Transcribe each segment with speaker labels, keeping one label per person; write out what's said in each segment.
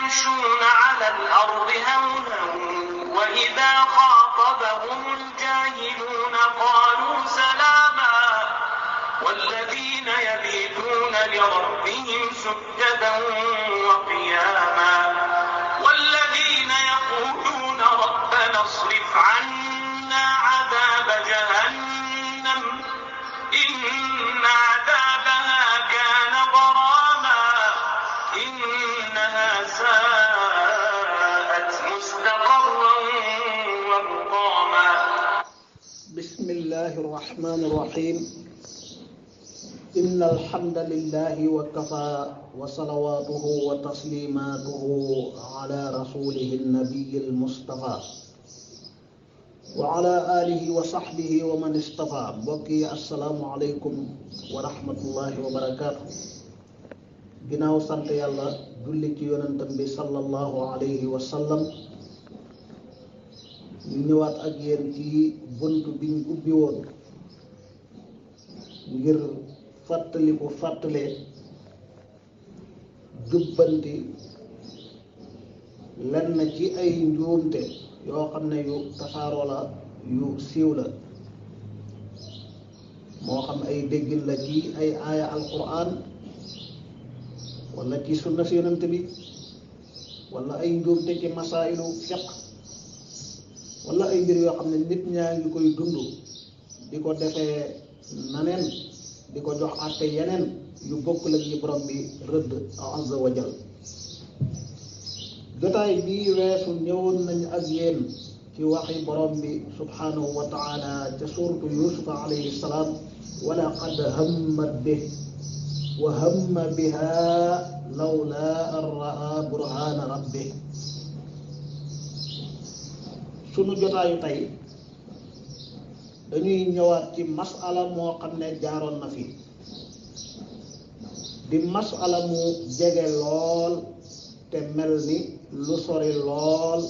Speaker 1: يمشون على الأرض هونا وإذا خاطبهم الجاهلون قالوا سلاما والذين يبيتون لربهم سجدا وقياما والذين يقولون ربنا اصرف عنا عذاب جهنم إن عذابها كان غراما إنها ساءت مستقرا ومقاما.
Speaker 2: بسم الله الرحمن الرحيم. إن الحمد لله وكفى وصلواته وتسليماته على رسوله النبي المصطفى وعلى آله وصحبه ومن اصطفى. بقي السلام عليكم ورحمة الله وبركاته. ginnaaw sant yàlla julli ci yonentam bi sallallahu alayhi wa sallam ñu ñëwaat ak yéen ci bunt bi ñu ubbi woon ngir fàttaliku fàttale jubbanti lenn ci ay njuumte yoo xam ne yu tasaaroo la yu siiw la moo xam ay déggin la ci ay aaya alquran wala ci sunna si yonent bi wala ay njuumte ci masaa'ilu fiqh wala ay mbir yoo xam ne nit ñaa ngi koy dund di ko defee naneen di ko jox àtte yeneen yu bokkul ak yi borom bi rëdd azza wa jal. jotaay bii weesu ñëwoon nañu ak yéen ci waxi borom bi subhanahu wa taala ca suuratu yusuf alayhi salaam wa laqad hammat bihi wa hamma biha lawla an raa burhana rabbih. sunu jotaayu tey dañuy ñëwaat ci masala moo xam ne jaaroon na fi di masala mu jege lool te mel ni lu sori lool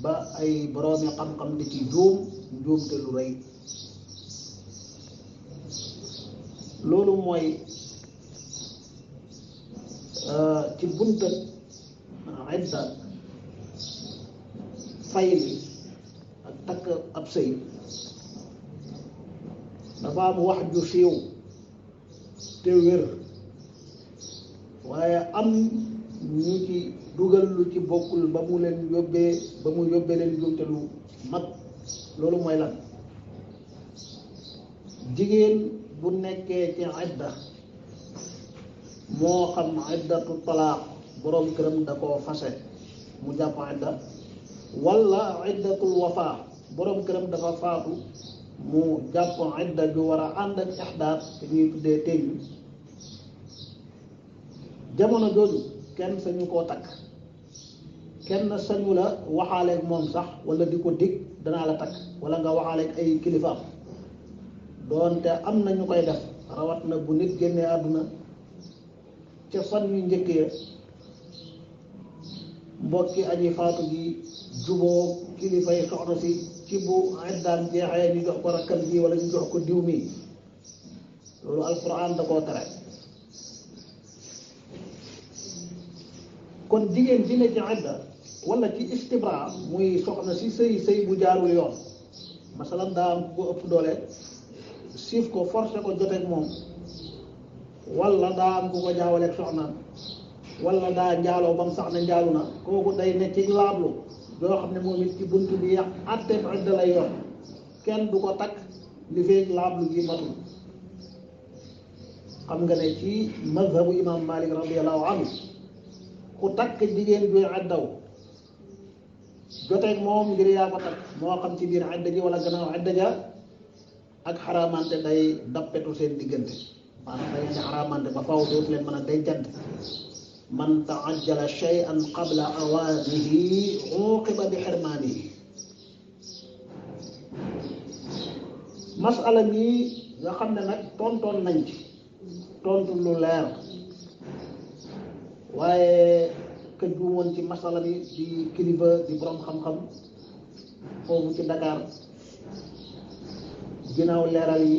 Speaker 2: ba ay boroomi xam-xam di ci njuumte lu rëy. loolu mooy ci bunta idda fayli ak takk ab sëy dafa am wax ju siiw te wér waaye am ñu ci dugal lu ci bokkul ba mu yóbbee leen njuumte lu mag. loolu mooy lan? jigéen bu nekkee ci idda moo xam iddatu talaaq boroom këram da koo fase mu jàpp idda wala iddatul wafaa boroom këram dafa faatu mu jàpp idda ju war a ànd ak ixdaat te ñuy tuddee téeñ. jamono jooju kenn sañu koo takk, kenn sañu la waxaaleeg moom sax wala di ko dig danaa la takk wala nga waxaaleeg ay kilifaam doonte am na ñu koy def rawat na bu nit génnee àdduna ca fan yu njëkk ya mbokki aji faatu gi juboo kilifay soxna si ci bu iddaam jeexee ñu jox ko rakkam ji wala ñu jox ko diw mi. loolu alquran da koo tere. kon jigéen ji ne ci idda wala ci istibra muy soxna si sëy bu jaarul yoon masalan daa am ku ko ëpp doole siif ko forcé ko joteeg moom wala daa am ku ko jaawaleeg soxnaam wala daa njaaloo bam sax ne njaalu na kooku day ne ci laablu doo xam ne moom it ci bunt bi yàq àtte idda lay yor kenn du ko takk li feeg laablu gi matul. xam nga ne ci mazhabu imam Malik radiyallahu anhu ku takk jigéen juy iddaw joteeg moom ngir yaa ko takk moo xam ci biir idda ji wala gannaaw idda ja ak xaraamante day dappetu seen diggante maanaam day ne xaraamante ba faw dootu leen mën a dencante. man taajjala shay'an qabla awaanihi uqiba bi xirmaanihi. masala mi nga xam ne nag tontoon nañ ci tontu lu leer waaye ka juumoon ci masala mi di kilifa di borom xam-xam foofu ci Dakar ginnaaw leeral yi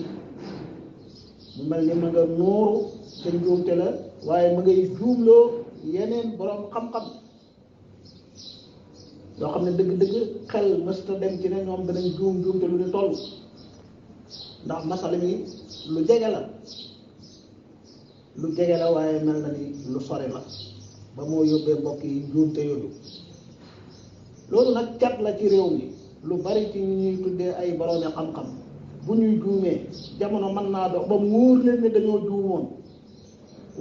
Speaker 2: mu mel ni ma nga nooru te njuumte la waaye ma ngay juumloo yeneen borom xam-xam yoo xam ne dëgg-dëgg xel mësta dem ci ne ñoom danañ juum te lu di toll ndax masala mi lu jege la waaye mel na ni lu sori la ba moo yóbbee mbokk yi juumte yooyu loolu nag cat la ci réew mi lu bari ci ñuy tuddee ay boroomi xam-xam bu ñuy juumee jamono mën naa dox ba mu wóor leen ne dañoo juumoon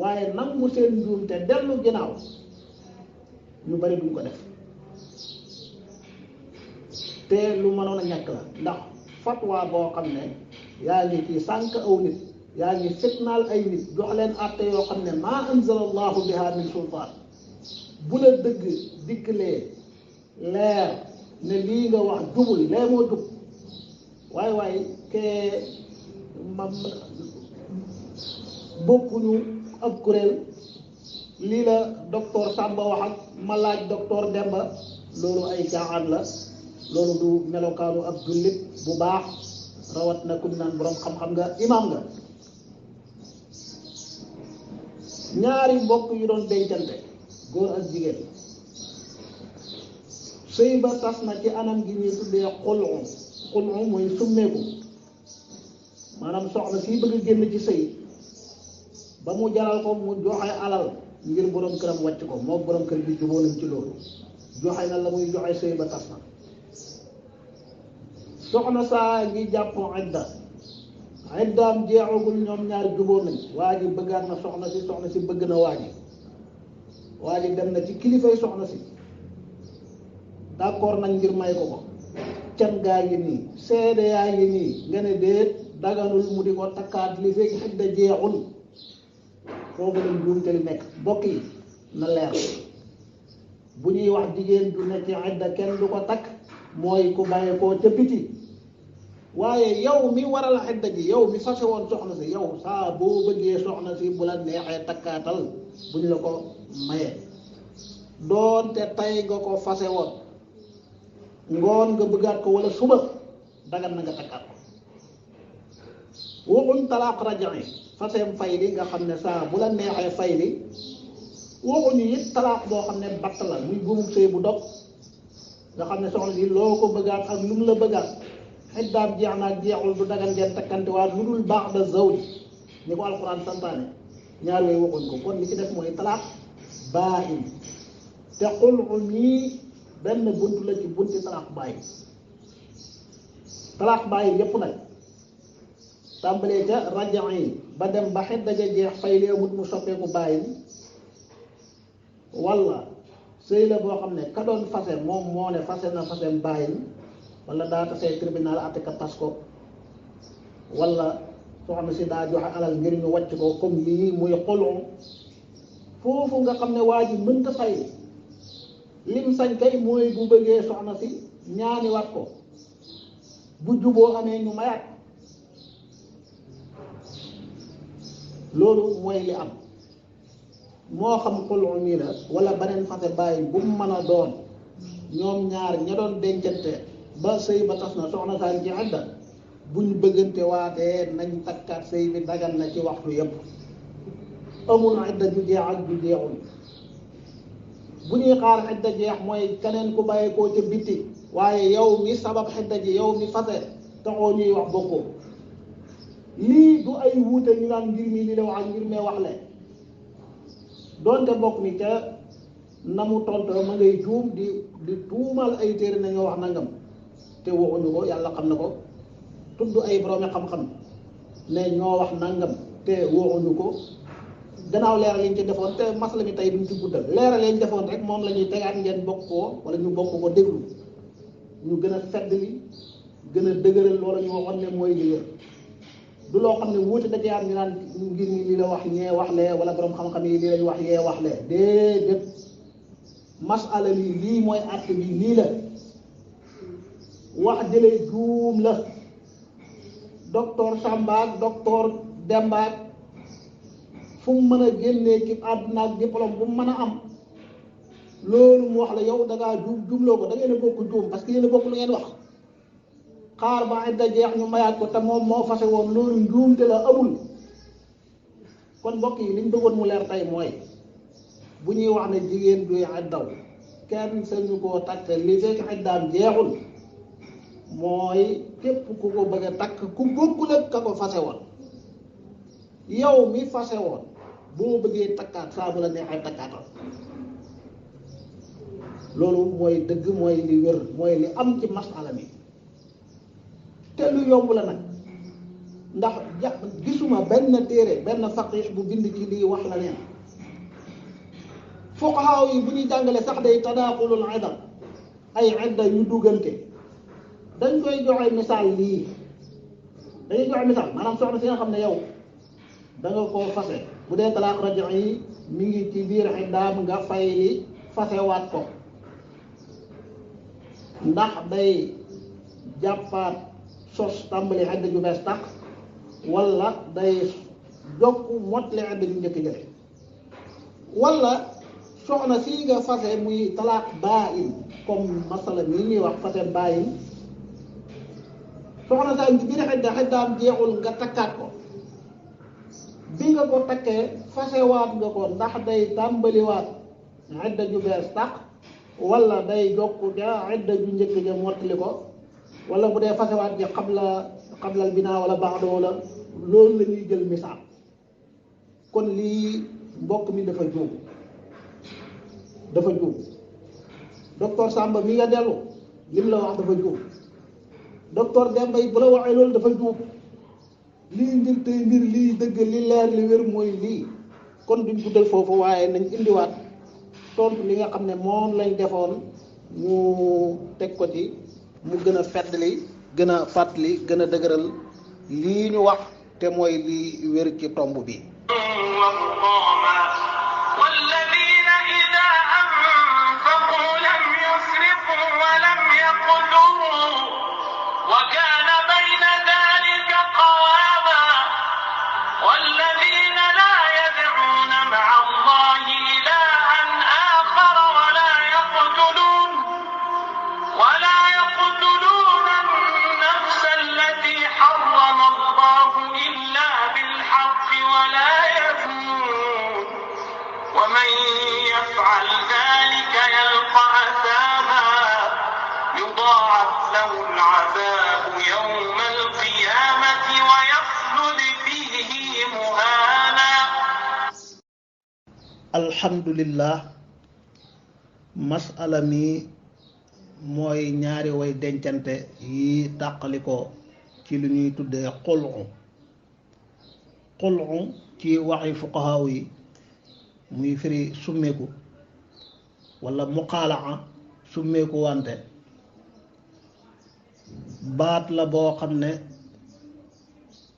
Speaker 2: waaye nangu seen juumte dellu ginnaaw ñu bari duñ ko def te lu mënoon a ñàkk la ndax fatwa boo xam ne yaa ngi ci sànq aw nit yaa ngi fitnaal ay nit jox leen àtte yoo xam ne maa anzalallahu biha min sultaan bu la dëgg dikkalee leer ne lii nga wax jubul lee moo jub waaye kee bokkuñu ab kuréel lii la docteur Samba wax ak ma laaj docteur Demba loolu ay caaxaan la loolu du melokaanu ab jullit bu baax rawat na ku naan borom xam-xam nga imam nga ñaari mbokk yu doon dencante góor ak jigéen sëy ba tas na ci anam gi ñuy tuddee xulu mooy summeeku maanaam soxna si bëgg a génn ci sëy ba mu jaral ko mu joxe alal ngir borom këram wàcc ko moo borom kër bi juboo nañ ci loolu joxe na la muy joxe sëy ba tas na soxna saa ngi jàpp iddaam jeexagul ñoom ñaar juboo nañ waa ji bëggaat na soxna si bëgg na waa ji dem na ci kilifay soxna si d'accord nañ ngir may ko can gaa ngi nii seede yaa ngi nii nga ne déet daganul mu di ko takkaat li fekk idda jeexul foofu lañ juumte li nekk mbokk yi na leer bu ñuy wax jigéen du nekk idda kenn du ko takk mooy ku bàyyee koo ca biti waaye yow mi waral idda ji yow mi fase woon soxna si yow saa boo bëggee soxna si bu la neexee takkaatal bu ñu la ko mayee doonte tay nga ko fase woon ngoon nga bëggaat ko wala suba dagan na nga takkaat ko waxuñ talaaq raja'i faseem fay li nga xam ne saa bu la neexee fay li waxuñu it talaaq boo xam ne batt la muy buumum sëy bu dog nga xam ne soxna si loo ko bëggaat ak lu mu la bëggaat iddaam jeex na ak jeexul du dagan ngeen takkante waat lu dul ba'da zawj ni ko alxuraan santaane ñaar yooyu waxuñ ko kon li ci def mooy talaaq baa'in te xul'u nii benn bunt la ci bunti talaax bàyyi yépp nag tàmbalee ca raja'i ba dem ba xedda ja jeex fay li amut mu soppeeku bàyyi walla sëy la boo xam ne ka doon fase moom moo ne fase na fasem bàyyi walla daa tasee tribunal àtte ka tas ko walla soxna si daa joxe alal ngir ñu wàcc ko comme lii muy xoloo foofu nga xam ne waa ji mënta fay lim sañ kay mooy bu bëggee soxna si ñaani wat ko bu juboo amee ñu mayaat loolu mooy li am moo xam xolu mii la wala beneen fase bàyyi bu mu mën a doon ñoom ñaar ña doon dencante ba sëy ba tas na soxna saa ci àdda buñ bëggante waatee nañ takkaat sëy bi dagan na ci waxtu yépp amul idda ju jeex ak ju jeexul bu ñuy xaar idda jeex mooy keneen ku bàyyi koo ca bitti waaye yow mi sabab idda ji yow mi fase taxoo ñuy wax bokkoo lii du ay wuute ñu naan ngir mi li la wax ak ngir mee wax le doonte bokk ni ca na mu tontoo ma ngay juum di tuumal ay téere nañoo wax nangam te waxuñu ko yàlla xam na ko tudd ay boroomi xam-xam ne ñoo wax nangam te waxuñu ko gannaaw leeral yi ñu ci defoon te masala mi tey duñ ci guddal leeral yi ñu defoon rek moom la ñuy tegaat ngeen bokk koo wala ñu bokk ko déglu ñu gën a fedd li gën a dëgëral loola ñu waxoon ne mooy li wér du loo xam ne wuute da cee am ñu naan ngir ñi li la wax ñee wax lee wala borom xam-xam yi lii lañ wax yee wax lee déedéet masala mi lii mooy àtte bi lii la wax jëlee juum la docteur Samba ak docteur Demba ak fu mu mën a génnee ci àdduna ak diplôme bu mu mën a am loolu mu wax la yow da ngaa juumloo ko da ngeen a bokk juum parce que yéen a bokk lu ngeen wax xaar ba idda jeex ñu mayaat ko te moom moo fase woon loolu njuumte la amul kon mbokk yi liñ bëggoon mu leer tey mooy bu ñuy wax ne jigéen duy iddaw kenn sañu koo takk li fekk iddaam jeexul mooy képp ku ko bëgg a takk ku bokkul ak ka ko fase woon. yow mi fase woon boo bëggee takkaat saa bu la neexee takkaatal loolu mooy dëgg, mooy li wér, mooy li am ci masala mi te lu yomb la nag, ndax gisuma benn téere benn faqih bu bind ci lii wax la neen. fuqahaa yi bu ñuy jàngale sax day tadaaqulul idda, ay idda yu duggante dañ koy joxe misaal lii, dañuy joxe misaal maanaam soxna si nga xam ne yow da nga koo fase, bu dee talaaq raj'i mi ngi ci biir iddaam nga fay li fasewaat ko, ndax day jàppaat sos tàmbali idda ju bees tax wala day jokk mottali idda ju njëkk jële, wala soxna si nga fase muy talaaq baa'in comme masala mi ñuy wax fase baa'in, soxna saa ci biir iddaam jeexul nga takkaat ko, bi nga ko takkee fasewaat nga ko ndax day tàmbaliwaat idda ju bees tax wala day jokk ja idda ju njëkk ja mottali ko, wala bu dee fasewaat ja xablal binaa wala ba'da wala loolu la ñuy jël misaal. kon lii mbokk mi dafa juum docteur Samba mi nga dellu lim la wax dafa juum, docteur Demba bu la waxee loolu dafa juum. lii mbir tey mbir lii dëgg li leer li wér mooy lii. kon duñ guddal foofu waaye nañ indiwaat tontu li nga xam ne moom lañ defoon mu teg ko ci mu gën a feddali gën a fàttali gën a dëgëral lii ñu wax te mooy lii wér ci tomb bi.
Speaker 1: والذين إذا أنفقوا لم يسرفوا ولم يقتروا وكان بين ذلك قواما والذين لا يدعون مع الله إلها آخر ولا يقتلون النفس التي حرم الله إلا بالحق ولا يزنون ومن يفعل ذلك يلقى أثاما يضاعف له العذاب يوم القيامة ويخلد فيه مهانا.
Speaker 2: alhamdulillah, masala mi mooy ñaari way dencante yi tàqaliko ci lu ñuy tuddee xul'u ci waxi fuqahaa yi muy firi summeeku wala muqaalaa summeeku wante baat la boo xam ne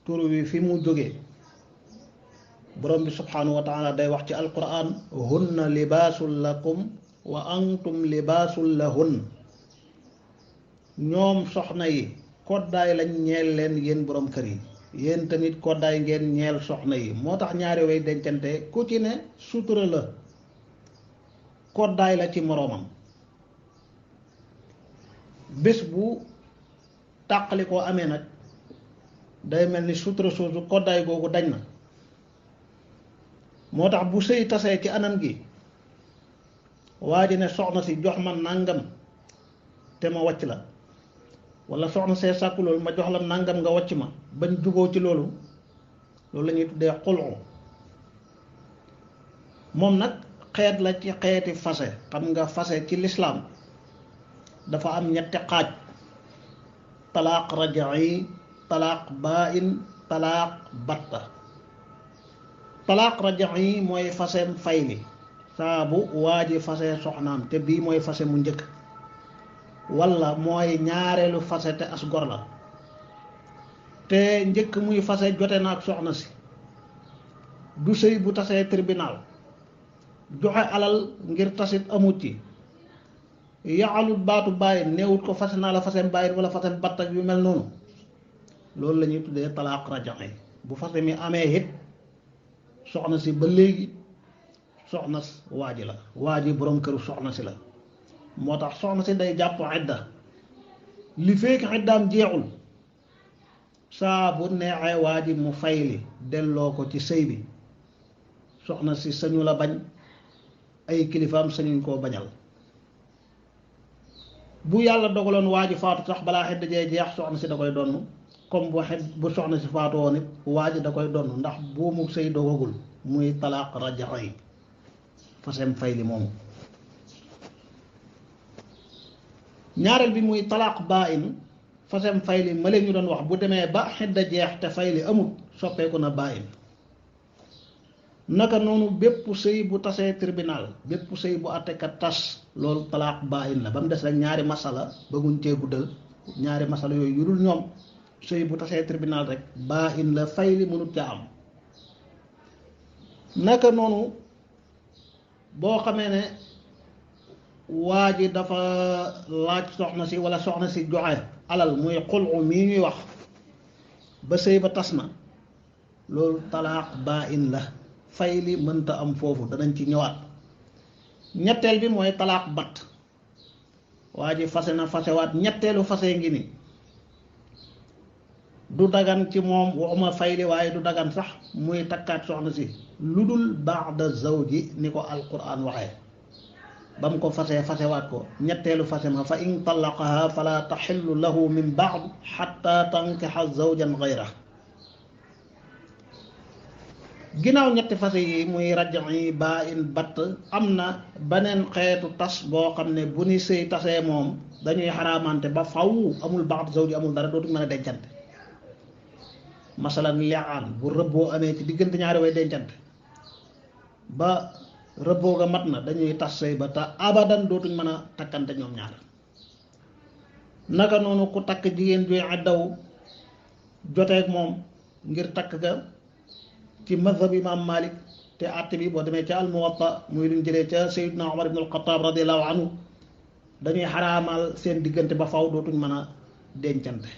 Speaker 2: tur wi fi mu jóge borom bi subhanahu wa taala day wax ci alquran hunna libaasul lakum wa antum libaasul lahun, ñoom soxna yi koddaay lañ ñeel leen yéen borom kër yi, yéen tamit koddaay ngeen ñeel soxna yi. moo tax ñaari way dencante ku ci ne sutura la, koddaay la ci moroomam. bés bu tàqali koo amee nag day mel ni sutura soosu koddaay googu dañ na. moo tax bu sëy tasee ci anam gi waa ji ne soxna si jox ma nàngam te ma wàcc la, wala soxna see sàkku loolu ma jox la nàngam nga wàcc ma, bañ juboo ci loolu la ñuy tuddee xul'u. moom nag xeet la ci xeeti fase. xam nga fase ci lislaam dafa am ñetti xaaj: talaaq raj'i, talaaq baa'in, talaaq batta. talaaq raj'i mooy faseem fay li, saa bu waa ji fase soxnaam te bii mooy fase mu njëkk, walla mooy ñaareelu fase te as gor la, te njëkk muy fase jote na ak soxna si, du sëy bu tasee tribunal, joxe alal ngir tasit amut ci, yaxalut baatu bàyyin, neewut ko fase naa la faseem bàyyin wala faseem batt ak yu mel noonu. loolu la ñuy tuddee talaaq raj'i. bu fase mi amee it soxna si ba léegi soxna waa ji la, waa ji borom këru soxna si la. moo tax soxna si day jàpp idda li fekk iddaam jeexul, saa bu neexee waa ji mu fay li delloo ko ci sëy bi. soxna si sañu la bañ, ay kilifaam sañuñ koo bañal. bu yàlla dogaloon waa ji faatu tax balaa xedda jee jeex soxna si da koy donn comme bu soxna si faatu woon it waa ji da koy donn ndax buumu sëy dogagul muy talaaq raja'i fasem fay li moomu. ñaareel bi muy talaaq baa'in fasem fay li ma leen ñu doon wax bu demee ba xedda jeex te fay li amut soppeeku na baa'in. naka noonu bépp sëy bu tasee tribunal bépp sëy bu àttekat tas loolu talaaq baa'in la ba mu des rek ñaari masala bëgguñ cee guddal ñaari masala yooyu yu dul ñoom sëy bu tasee tribunal rek baa'in la fay li mënut ca am. naka noonu boo xamee ne waa ji dafa laaj soxna si walla soxna si joxe alal muy xulu mii ñuy wax ba sëy ba tas na loolu talaaq baa'in la fay li mënta am foofu danañ ci ñëwaat. ñetteel bi mooy talaaq bat waa ji fase na fasewaat ñetteelu fase ngi ni du dagan ci moom waxuma fay li waaye du dagan sax muy takkaat soxna si lu dul ba'da zawji ni ko alquran waxee ba mu ko fasee fasewaat ko ñetteelu fase ma fa in talaqaha fala taxillu lahu min ba'd xatta tankixa zawjan gayra. ginnaaw ñetti fase yi muy raj'i baa'in batt am na beneen xeetu tas boo xam ne bu ni sëy tasee moom dañuy xaraamante ba faw amul ba'd zawji amul dara dootuñ mën a dencante. masalan li'aan bu rëbboo amee ci diggante ñaari way dencante ba rëbboo ga mat na dañuy tas sëy ba te abadan dootuñ mën a takkante ñoom ñaar. naka noonu ku takk jigéen juy addaw joteeg moom ngir takk ga ci mazhab imam Malik te àtte bi boo demee ca al-Muwatta muy luñ jëlee ca Sayyidina Umar ibn al-Khattab radiyallahu anhu dañuy xaraamal seen diggante ba faw dootuñ mën a dencante.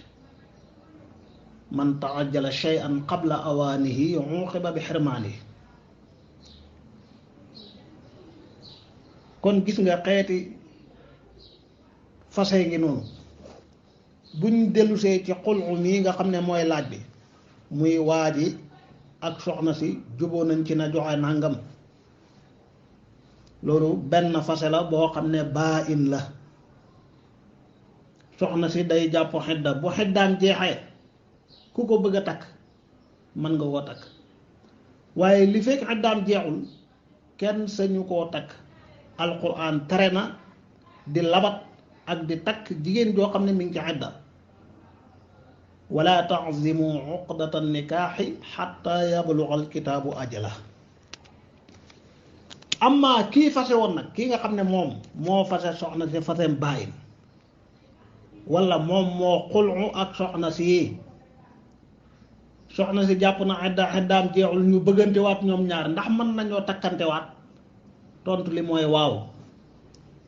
Speaker 2: man ta'ajjala shay'an qabla awaanihi uqiba bi hirmaanihi. kon gis nga xeeti fase ngi noonu buñ dellusee ci xulu mii nga xam ne mooy laaj bi muy waaji ak soxna si juboo nañ ci na joxe nangam loolu benn fase la boo xam ne baa'in la. soxna si day jàpp xedda bu xeddaam jeexee ku ko bëgg a takk mën nga koo takk waaye li fekk xeddaam jeexul kenn sañu koo takk. alquran tere na di labat ak di takk jigéen joo xam ne mi ngi ci xedda. wala ta'zimu uqdata nikaaxi xatta yabluga alkitaabu ajala. amma kii fase woon nag kii nga xam ne moom moo fase soxna si fasem baa'in wala moom moo xulu ak soxna si jàpp na xeddaam jeexul ñu bëggante waat ñoom ñaar ndax mën nañoo takkante waat tontu li mooy waaw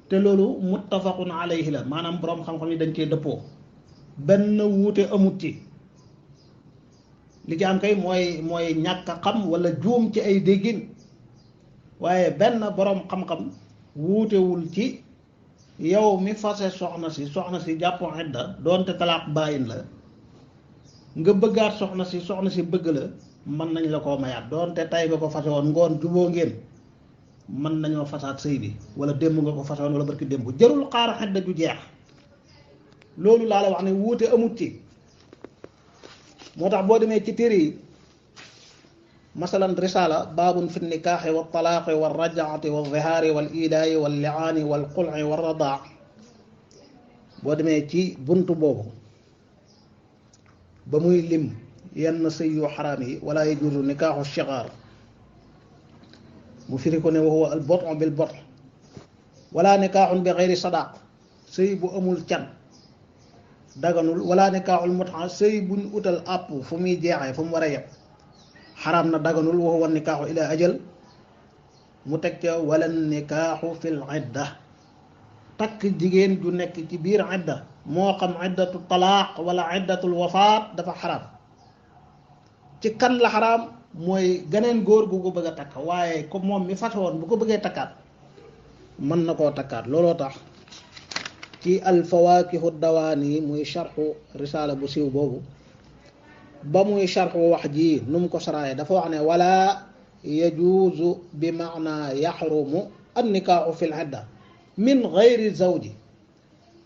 Speaker 2: te loolu muttafaqun alayhi la maanaam boroom xam-xam yi dañ cee dëppoo benn wuute amut ci. li ci am kay mooy ñàkk a xam wala juum ci ay déggin waaye benn boroom xam-xam wuutewul ci yow mi fase soxna si jàpp idda doonte talaaq baa'in la nga bëggaat soxna si bëgg la mën nañ la koo mayaat doonte tay nga ko fase woon ngoon juboo ngeen mën nañoo fasaat sëy bi wala démb nga ko fase woon wala barki démb jarul xaar xedda ju jeex. loolu laa la wax ne wuute amut ci. moo tax boo demee ci téere yi masalan risala baabun fi nikaaxi wa talaaqi wa rajaati wa zihaari wal ilaayi wal li'aani wal xul'i wa radaa boo demee ci buntu boobu ba muy lim yenn sëy yu xaraam yi wala yajuuzu nikaaxu shigaar mu firi ko ne wa huwa al bot'u bil bot' wala nikaaxun bi xayri sadaaq sëy bu amul can daganul wala nikaaxul mut'a sëy buñ utal àpp fu muy jeexee fu mu war a yem xaraam na daganul wa huwa nikaaxu ila ajal mu teg ca wala nikaaxu fil idda takk jigéen ju nekk ci biir idda moo xam iddatu talaaq wala iddatul wafaat dafa xaraam. ci kan la xaraam mooy ganeen góor gu ko bëgg a takk waaye comme moom mi fase woon bu ko bëggee takkaat mën na koo takkaat. looloo tax ci alfawaakihu dawaani muy sharxu risaala bu siiw boobu ba muy sharxu wax ji nu mu ko saraaye dafa wax ne wala yajuuzu bi maana yaxrumu an nikaaxu fil idda min gayri zawji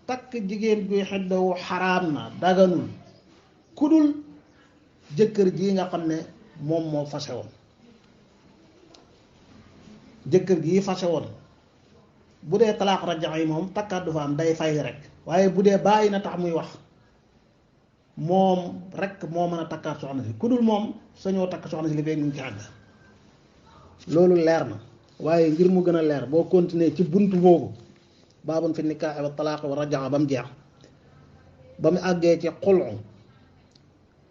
Speaker 2: takk jigéen guy xiddawu xaraam na daganul kudul jëkkër ji nga xam ne moom moo fase woon jëkkër ji fase woon bu dee talaax rajax yi moom takkaat du fa am day fay rek waaye bu dee bàyyi na tax muy wax moom rek moo mën a takkaat soxna si kudul moom sañoo takk soxna si li fekk ñu ngi ci àgg loolu leer na waaye ngir mu gën a leer boo continuer ci buntu boobu baabun fi nikaax wa talaaq wa rajaxa ba mu jeex ba mu àggee ci xulu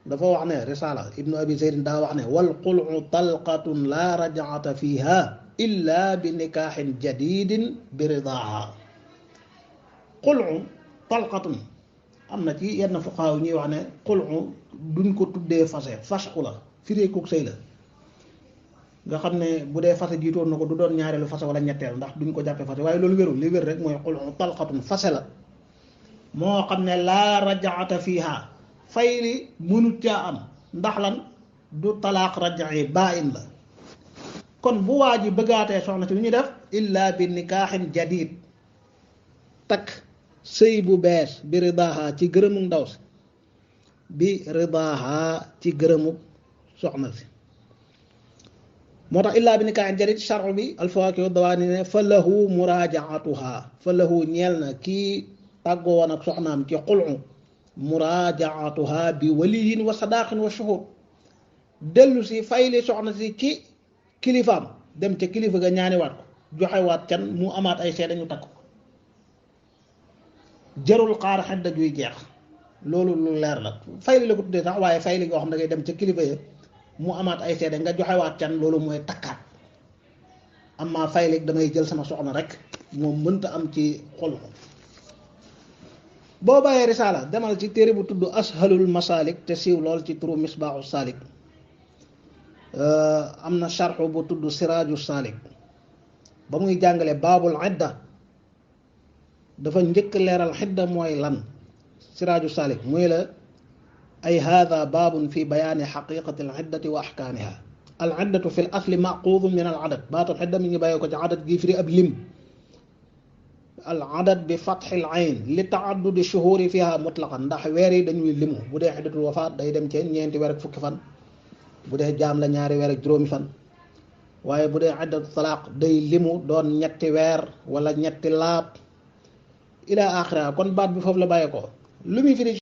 Speaker 2: dafa wax ne risala ibnu abi zaydin daa wax ne wal xulu talqatun la rajaxata fiha illa bi nikaaxin jadidin bi ridaaha xulu talqatun am na ci yenn fuqaaw ñuy wax ne xulu duñ ko tuddee fase fasku la fireekuk sëy la nga xam ne bu dee fase jiitoon na ko du doon ñaareelu fase wala ñetteel ndax duñ ko jàppee fase waaye loolu wérul li wér rek mooy xulu talqatun fase la moo xam ne laa rajaata fiiha fay li mënut caa am ndax lan du talaaq raja'i baa-in la kon bu waa ji bëggaatee soxna si lu ñuy def illa bi nikaaxin jadid takk sëy bu bees bi ridaaha ci gërëmu ndaw si bi ridaaha ci gërëmu soxna si moo tax illaa bi nikaaxin jadid shar'u bi alfawaakih dawaani ne fa lahu muraajaatuha fa lahu ñeel na kii tàggoo woon ak soxnaam ci xulu muraajaatuha bi waliyin wa sadaqin wa shuhud dellu si fayli soxna si ci kilifaam dem ca kilifa ga ñaani waat ko joxe waat can mu amaat ay seede ñu takk ko jarul xaar xedda juy jeex loolu lu leer la fayli la ko tuddee sax waaye fayli nga xam da ngay dem ca kilifa ya mu amaat ay seede nga joxe waat can loolu mooy takkaat amma fayli damay jël sama soxna rek moom mënta am ci xolu boo bàyyee risaala demal ci téere bu tudd ashalul masalik te siiw lool ci turu misbaaxu salik am na sharxu bu tudd siraaju salik ba muy jàngale baabul idda dafa njëkk leeral xidda mooy lan siraaju salik muy la ay hada baabun fi bayaani xaqiqati al iddati wa axkaamiha al iddatu fi l asli maquudun min al adad baatul xidda mi ngi bàyyee ko ci adad gi firi ab lim al adad bi fatxil ayn li taaddudi shuhuri fiha mutlaqan ndax weer yi dañuy limu bu dee xiddatul wafaat day dem ci ñeenti weer ak fukki fan bu dee jaam la ñaari weer ak juróomi fan waaye bu dee iddatu talaaq day limu doon ñetti weer wala ñetti laab ila axira kon baat bi foofu la bàyyee ko lu muy firi